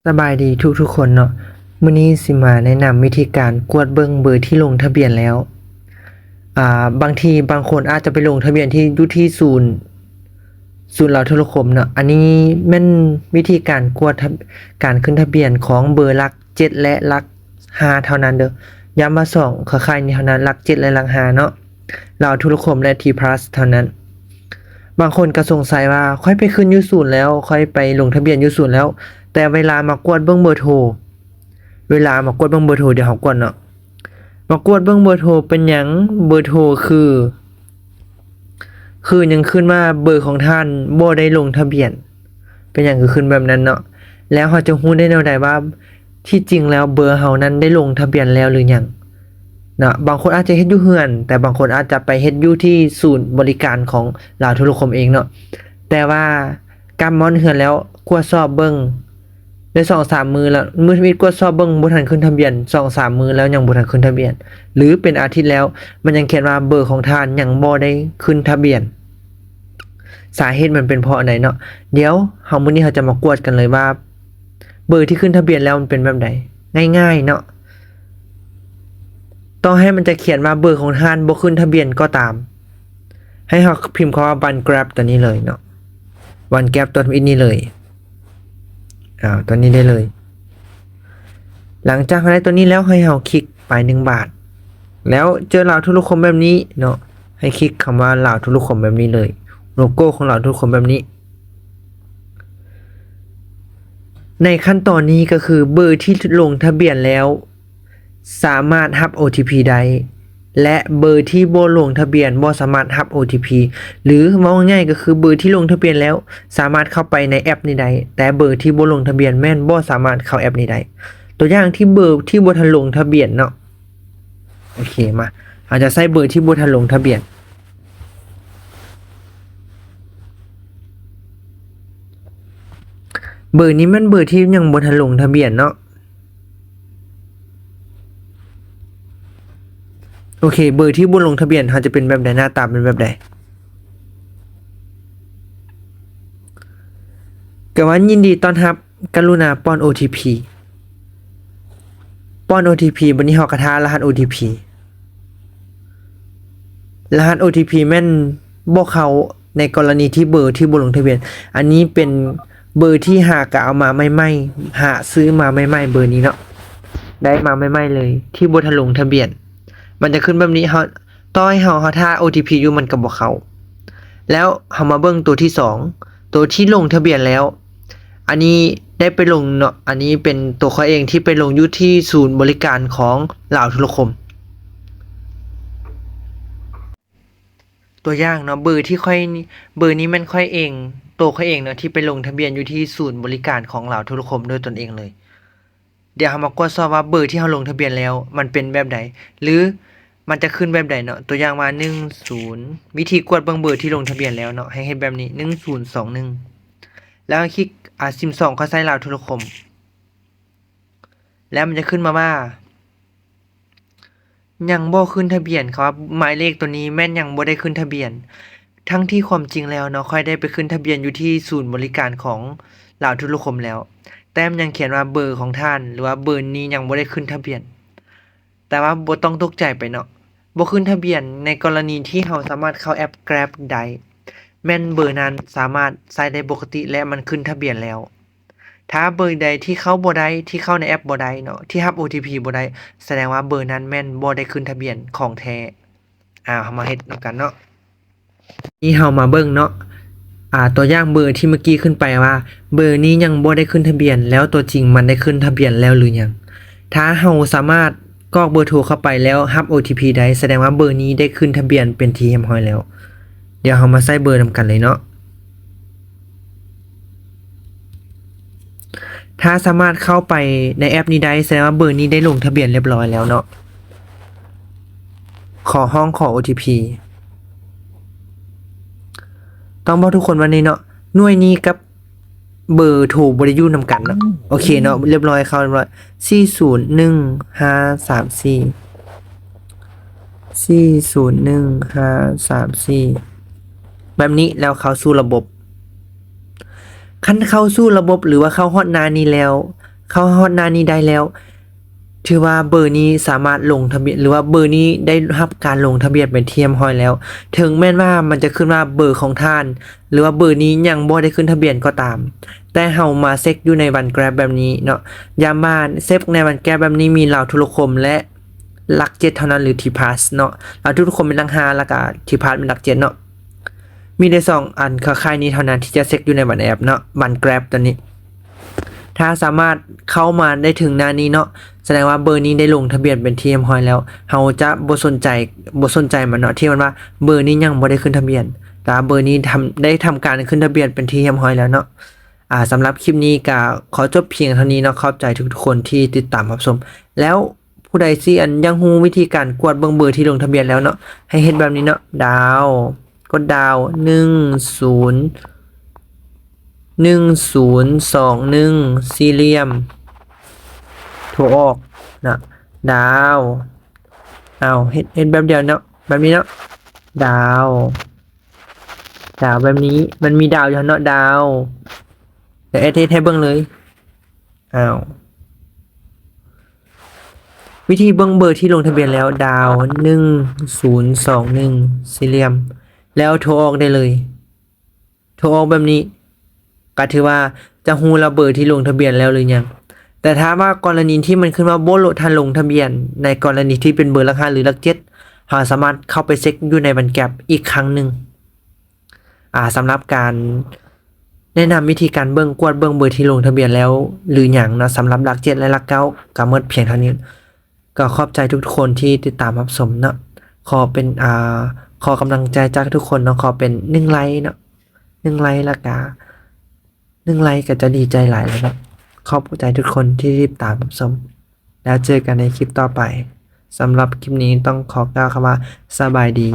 ສະບາຍດີທຸກໆຄົນເນາະ, ມື້ນີ້ຊິມາແນະນຳວິທີການກວດເບິ່ງເບີທີ່ລົງທະບຽນແລ້ວ. ອ່າ ບາງທີບາງຄົນອາດຈະໄປລົງທະບຽນທີ່ ຢູ່ທີ່ສູນ ສູນລາວໂທລະຄົມເນາະ. ອັນນີ້ແມ່ນວິທີການກວດທະ ການຂຶ້ນທະບຽນຂອງເບີຫຼັກເຈັດ ແລະ ຫຼັກຫ້າເທົ່ານັ້ນເດີ້. ຢ້ຳວ່າສອງເຄືອຂ່າຍນີ້ເທົ່ານັ້ນ, ຫຼັກເຈັດ ແລະ ຫຼັກຫ້າເນາະ, ລາວໂທລະຄົມ ແລະ ທີພລັສເທົ່ານັ້ນ. ບາງຄົນກໍສົງໄສວ່າ ຂ້ອຍໄປຂຶ້ນຢູ່ສູນແລ້ວ, ຂ້ອຍໄປລົງທະບຽນຢູ່ສູນແລ້ວ, ແຕ່ເວລາມາກວດເບິ່ງເບີໂທ, ເວລາມາກວດເບິ່ງເບີໂທ, ດຽວເຮົາກວດເນາະ, ມາກວດເບິ່ງເບີໂທ ເປັນຫຍັງເບີໂທຄື ຄືຍັງຂຶ້ນວ່າເບີຂອງທ່ານບໍ່ໄດ້ລົງທະບຽນ? ເປັນຫຍັງຄືຂຶ້ນແບບນັ້ນເນາະ? ແລ້ວເຮົາຈະຮູ້ໄດ້ແນວໃດວ່າ ທີ່ຈິງແລ້ວເບີເຮົານັ້ນໄດ້ລົງທະບຽນແລ້ວຫຼືຍັງເນາະ? ບາງຄົນອາດຈະເຮັດຢູ່ເຮືອນ, ແຕ່ບາງຄົນອາດຈະໄປເຮັດຢູ່ທີ່ສູນບໍລິການຂອງລາວໂທລະຄົມເອງເນາະ. ແຕ່ວ່າກັບມາຮອດເຮືອນແລ້ວ ກວດສອບເບິ່ງ ໄດ້ສອງສາມມື້ແລ້ວ, ມື້ທຳອິດກວດສອບເບິ່ງ ບໍ່ທັນຂຶ້ນທະບຽນ, ສອງສາມມື້ແລ້ວຍັງບໍ່ທັນຂຶ້ນທະບຽນ ຫຼື ເປັນອາທິດແລ້ວ ມັນຍັງຂຽນວ່າເບີຂອງທ່ານຍັງບໍ່ໄດ້ຂຶ້ນທະບຽນ. ສາເຫດມັນເປັນເພາະອັນໃດເນາະ? ດຽວເຮົາ ມື້ນີ້ເຮົາຈະມາກວດກັນເລີຍວ່າ ເບີທີ່ຂຶ້ນທະບຽນແລ້ວມັນເປັນແບບໃດ? ງ່າຍໆເນາະ, ຕໍ່ໃຫ້ມັນຈະຂຽນວ່າເບີຂອງທ່ານບໍ່ຂຶ້ນທະບຽນກໍຕາມ, ໃຫ້ເຮົາພິມຄຳວ່າ One Grab ຕົວນີ້ເລີຍເນາະ, One Grab ຕົວທຳອິດນີ້ເລີຍ. ອາ ຕົວນີ້ໄດ້ເລີຍ. ຫຼັງຈາກເຮົາໄດ້ຕົວນີ້ແລ້ວ ໃຫ້ເຮົາຄລິກໄປໜຶ່ງບາດ ແລ້ວເຈີລາວໂທລະຄົມແບບນີ້ເນາະ, ໃຫ້ຄລິກຄຳວ່າລາວໂທລະຄົມແບບນີ້ເລີຍ, ໂລໂກ້ຂອງລາວໂທລະຄົມແບບນີ້. ໃນຂັ້ນຕອນນີ້ກໍຄືເບີທີ່ລົງທະບຽນແລ້ວ ສາມາດຮັບ ໂອທີພີ ໄດ້ ແລະ ເບີທີ່ບໍ່ລົງທະບຽນບໍ່ສາມາດຮັບ ໂອທີພີ ຫຼື ເວົ້າງ່າຍໆກໍຄືເບີທີ່ລົງທະບຽນແລ້ວສາມາດເຂົ້າໄປໃນແອັບນີ້ໄດ້, ແຕ່ເບີທີ່ບໍ່ລົງທະບຽນແມ່ນບໍ່ສາມາດເຂົ້າແອັບນີ້ໄດ້. ຕົວຢ່າງທີ່ເບີທີ່ບໍ່ທັນລົງທະບຽນເນາະ. ໂອເຄ ມາ ເຮົາຈະໃຊ້ເບີທີ່ບໍ່ທັນລົງທະບຽນ. ເບີນີ້ແມ່ນເບີທີ່ຍັງບໍ່ທັນລົງທະບຽນເນາະ. ໂອເຄ ເບີທີ່ບໍ່ລົງທະບຽນ ເຮົາຈະເປັນແບບໃດ? ໜ້າຕາເປັນແບບໃດ? ກໍວ່າຍິນດີຕ້ອນຮັບ, ກະລຸນາປ້ອນໂອທີພີ. ປ້ອນໂອທີພີ, ບັດນີ້ເຮົາກໍຖ້າລະຫັດໂອທີພີ. ລະຫັດໂອທີພີແມ່ນບໍ່ເຂົ້າໃນກໍລະນີທີ່ເບີທີ່ບໍ່ລົງທະບຽນ. ອັນນີ້ເປັນເບີທີ່ຫາກະເອົາມາໃໝ່ໆ, ຫາຊື້ມາໃໝ່ໆ ເບີນີ້ເນາະ, ໄດ້ມາໃໝ່ໆເລີຍ ທີ່ບໍ່ທັນລົງທະບຽນ. ມັນຈະຂຶ້ນແບບນີ້, ເຮົາ ຕໍ່ໃຫ້ເຮົາ ເຮົາຖ້າໂອທີພີຢູ່ ມັນກໍບໍ່ເຂົ້າ. ແລ້ວເຮົາມາເບິ່ງຕົວທີສອງ, ຕົວທີ່ລົງທະບຽນແລ້ວ. ອັນນີ້ໄດ້ໄປລົງເນາະ, ອັນນີ້ເປັນຕົວຂ້ອຍເອງທີ່ໄປລົງຢູ່ທີ່ສູນບໍລິການຂອງລາວໂທລະຄົມ. ຕົວຢ່າງເນາະ, ເບີທີ່ຂ້ອຍ ເບີນີ້ແມ່ນຂ້ອຍເອງ, ໂຕຂ້ອຍເອງເນາະ ທີ່ໄປລົງທະບຽນຢູ່ທີ່ສູນບໍລິການຂອງລາວໂທລະຄົມດ້ວຍຕົນເອງເລີຍ. ດຽວເຮົາມາກວດສອບວ່າເບີທີ່ເຮົາລົງທະບຽນແລ້ວມັນເປັນແບບໃດ ຫຼື ມັນຈະຂຶ້ນແບບໃດເນາະ. ຕົວຢ່າງວ່າ ໜຶ່ງສູນ ວິທີກວດເບິ່ງເບີທີ່ລົງທະບຽນແລ້ວເນາະ, ໃຫ້ເຮັດແບບນີ້ ໜຶ່ງສູນສອງໜຶ່ງ ແລ້ວໃຫ້ຄລິກ ອາ ຊິມສອງ ເຂົ້າໃສ່ລາວໂທລະຄົມ ແລ້ວມັນຈະຂຶ້ນມາວ່າ ຍັງບໍ່ຂຶ້ນທະບຽນ, ຄຳວ່າໝາຍເລກຕົວນີ້ແມ່ນຍັງບໍ່ໄດ້ຂຶ້ນທະບຽນ, ທັງທີ່ຄວາມຈິງແລ້ວເນາະ ຂ້ອຍໄດ້ໄປຂຶ້ນທະບຽນຢູ່ທີ່ສູນບໍລິການຂອງລາວໂທລະຄົມແລ້ວ, ແຕ່ມັນຍັງຂຽນວ່າເບີຂອງທ່ານ ຫຼືວ່າເບີນີ້ຍັງບໍ່ໄດ້ຂຶ້ນທະບຽນ. ແຕ່ວ່າບໍ່ຕ້ອງຕົກໃຈໄປເນາະ, ບໍ່ຂຶ້ນທະບຽນໃນກໍລະນີທີ່ເຮົາສາມາດເຂົ້າແອັບ Grab ໄດ້, ແມ່ນເບີນັ້ນສາມາດໃຊ້ໄດ້ປົກກະຕິ ແລະ ມັນຂຶ້ນທະບຽນແລ້ວ. ຖ້າເບີໃດທີ່ເຂົ້າບໍ່ໄດ້, ທີ່ເຂົ້າໃນແອັບບໍ່ໄດ້ເນາະ, ທີ່ຮັບໂອທີພີບໍ່ໄດ້, ສະແດງວ່າເບີນັ້ນແມ່ນບໍ່ໄດ້ຂຶ້ນທະບຽນຂອງແທ້. ອາ ເຮົາມາເຮັດນຳກັນເນາະ. ນີ້ເຮົາມາເບິ່ງເນາະ, ອາ ຕົວຢ່າງເບີທີ່ເມື່ອກີ້ຂຶ້ນໄປວ່າ ເບີນີ້ຍັງບໍ່ໄດ້ຂຶ້ນທະບຽນ, ແລ້ວຕົວຈິງມັນໄດ້ຂຶ້ນທະບຽນແລ້ວຫຼືຍັງ? ຖ້າເຮົາສາມາດກອກເບີໂທເຂົ້າໄປແລ້ວຮັບໂອທີພີໄດ້, ສະແດງວ່າເບີນີ້ໄດ້ຂຶ້ນທະບຽນເປັນທີ່ຮຽບຮ້ອຍແລ້ວ. ດຽວເຮົາມາໃສ່ເບີນຳກັນເລີຍເນາະ. ຖ້າສາມາດເຂົ້າໄປໃນແອັບນີ້ໄດ້, ສະແດງວ່າເບີນີ້ໄດ້ລົງທະບຽນຮຽບຮ້ອຍແລ້ວເນາະ. ຂໍ ຮ້ອງຂໍໂອທີພີ. ຕ້ອງບອກທຸກຄົນວ່ານີ້ເນາະ, ໜ່ວຍນີ້ກັບເບີໂທບໍ່ໄດ້ຢູ່ນຳກັນເນາະ. ໂອເຄເນາະ, ຮຽບຮ້ອຍ, ເຂົ້າຮຽບຮ້ອຍ. ສີ່ສູນໜຶ່ງຫ້າສາມສີ່ ສີ່ສູນໜຶ່ງຫ້າສາມສີ່ ແບບນີ້ ແລ້ວເຂົ້າສູ່ລະບົບ. ຄັນເຂົ້າສູ່ລະບົບ ຫຼືວ່າເຂົ້າຮອດໜ້ານີ້ແລ້ວ, ເຂົ້າຮອດໜ້ານີ້ໄດ້ແລ້ວ ຖືວ່າເບີນີ້ສາມາດລົງທະບຽນ ຫຼືວ່າເບີນີ້ໄດ້ຮັບການລົງທະບຽນເປັນທີ່ຮຽບຮ້ອຍແລ້ວ. ເຖິງແມ່ນວ່າມັນຈະຂຶ້ນວ່າເບີຂອງທ່ານ ຫຼືວ່າເບີນີ້ຍັງບໍ່ໄດ້ຂຶ້ນທະບຽນກໍຕາມ, ແຕ່ເຮົາມາເຊັກຢູ່ໃນວັນແກຣັບແບບນີ້ເນາະ, ຢ້ຳວ່າເຊັກໃນວັນແກຣັບແບບນີ້ມີລາວທຸລະຄົມ ແລະ ຫຼັກເຈັດເທົ່ານັ້ນ ຫຼື ທີພາສເນາະ. ລາວທຸລະຄົມເປັນຫຼັກຫ້າ ແລ້ວກະທີພາສເປັນຫຼັກເຈັດເນາະ. ມີໄດ້ສອງອັນຄ້າຍໆນີ້ເທົ່ານັ້ນທີ່ຈະເຊັກຢູ່ໃນວັນແກຣັບເນາະ, ວັນແກຣັບຕົວນີ້. ຖ້າສາມາດເຂົ້າມາໄດ້ເຖິງໜ້ານີ້ເນາະ, ສະແດງວ່າເບີນີ້ໄດ້ລົງທະບຽນເປັນທີ່ຮຽບຮ້ອຍແລ້ວ. ເຮົາຈະບໍ່ສົນໃຈ ບໍ່ສົນໃຈມັນເນາະ ທີ່ມັນວ່າເບີນີ້ຍັງບໍ່ໄດ້ຂຶ້ນທະບຽນ, ແຕ່ວ່າເບີນີ້ທຳ ໄດ້ທຳການຂຶ້ນທະບຽນເປັນທີ່ຮຽບຮ້ອຍແລ້ວເນາະ. ອາ ສຳລັບຄລິບນີ້ກະຂໍຈົບພຽງເທົ່ານີ້ເນາະ. ຂອບໃຈທຸກໆຄົນທີ່ຕິດຕາມຮັບຊົມ. ແລ້ວຜູ້ໃດຊິອັນ ຢາກຮູ້ວິທີການກວດເບິ່ງເບີທີ່ລົງທະບຽນແລ້ວເນາະ, ໃຫ້ເຮັດແບບນີ້ເນາະ, ດາວ ກົດດາວ ໜຶ່ງ ສູນ ໜຶ່ງ ສູນ ສອງ ໜຶ່ງ ສີ່ຫຼ່ຽມ ໂທອອກນະ, ດາວ. ອ້າວ ເຮັດ ເຮັດແບບດຽວເນາະ, ແບບນີ້ເນາະ, ດາວ ດາວແບບນີ້, ມັນມີດາວຢູ່ຫັ້ນເນາະ, ດາວ. ດຽວແອດເຮັດໃຫ້ເບິ່ງເລີຍ. ອ້າວ ວິທີເບິ່ງເບີທີ່ລົງທະບຽນແລ້ວ, ດາວ ໜຶ່ງ ສູນ ສອງ ໜຶ່ງ ສີ່ຫຼ່ຽມ ແລ້ວໂທອອກໄດ້ເລີຍ. ໂທອອກແບບນີ້ ກະຖືວ່າຈະຮູ້ລະເບີທີ່ລົງທະບຽນແລ້ວຫຼືຍັງ. ແຕ່ຖ້າວ່າກໍລະນີທີ່ມັນຂຶ້ນວ່າບໍ່ລົງ ທ່ານລົງທະບຽນ ໃນກໍລະນີທີ່ເປັນເບີຫຼັກຫ້າ ຫຼື ຫຼັກເຈັດ ເຮົາສາມາດເຂົ້າໄປເຊັກຢູ່ໃນວັນແກຣັບອີກຄັ້ງໜຶ່ງ. ອາ ສຳລັບການແນະນຳວິທີການເບິ່ງ ກວດເບິ່ງເບີທີ່ລົງທະບຽນແລ້ວຫຼືຍັງເນາະ, ສຳລັບຫຼັກເຈັດ ແລະ ຫຼັກເກົ້າ ກະໝົດພຽງເທົ່ານີ້. ກໍຂອບໃຈທຸກໆຄົນທີ່ຕິດຕາມຮັບຊົມເນາະ. ຂໍເປັນ ອາ ຂໍກຳລັງໃຈຈາກທຸກຄົນເນາະ, ຂໍເປັນໜຶ່ງໄລເນາະ, ໜຶ່ງໄລ ແລ້ວກະໜຶ່ງໄລກະຈະດີໃຈຫຼາຍແລ້ວເນາະ. ຂອບໃຈທຸກຄົນທີ່ຕິດຕາມຮັບຊົມ. ແລ້ວເຈີກັນໃນຄລິບຕໍ່ໄປ. ສຳລັບຄລິບນີ້ຕ້ອງຂໍກ່າວຄຳວ່າ ສະບາຍດີ.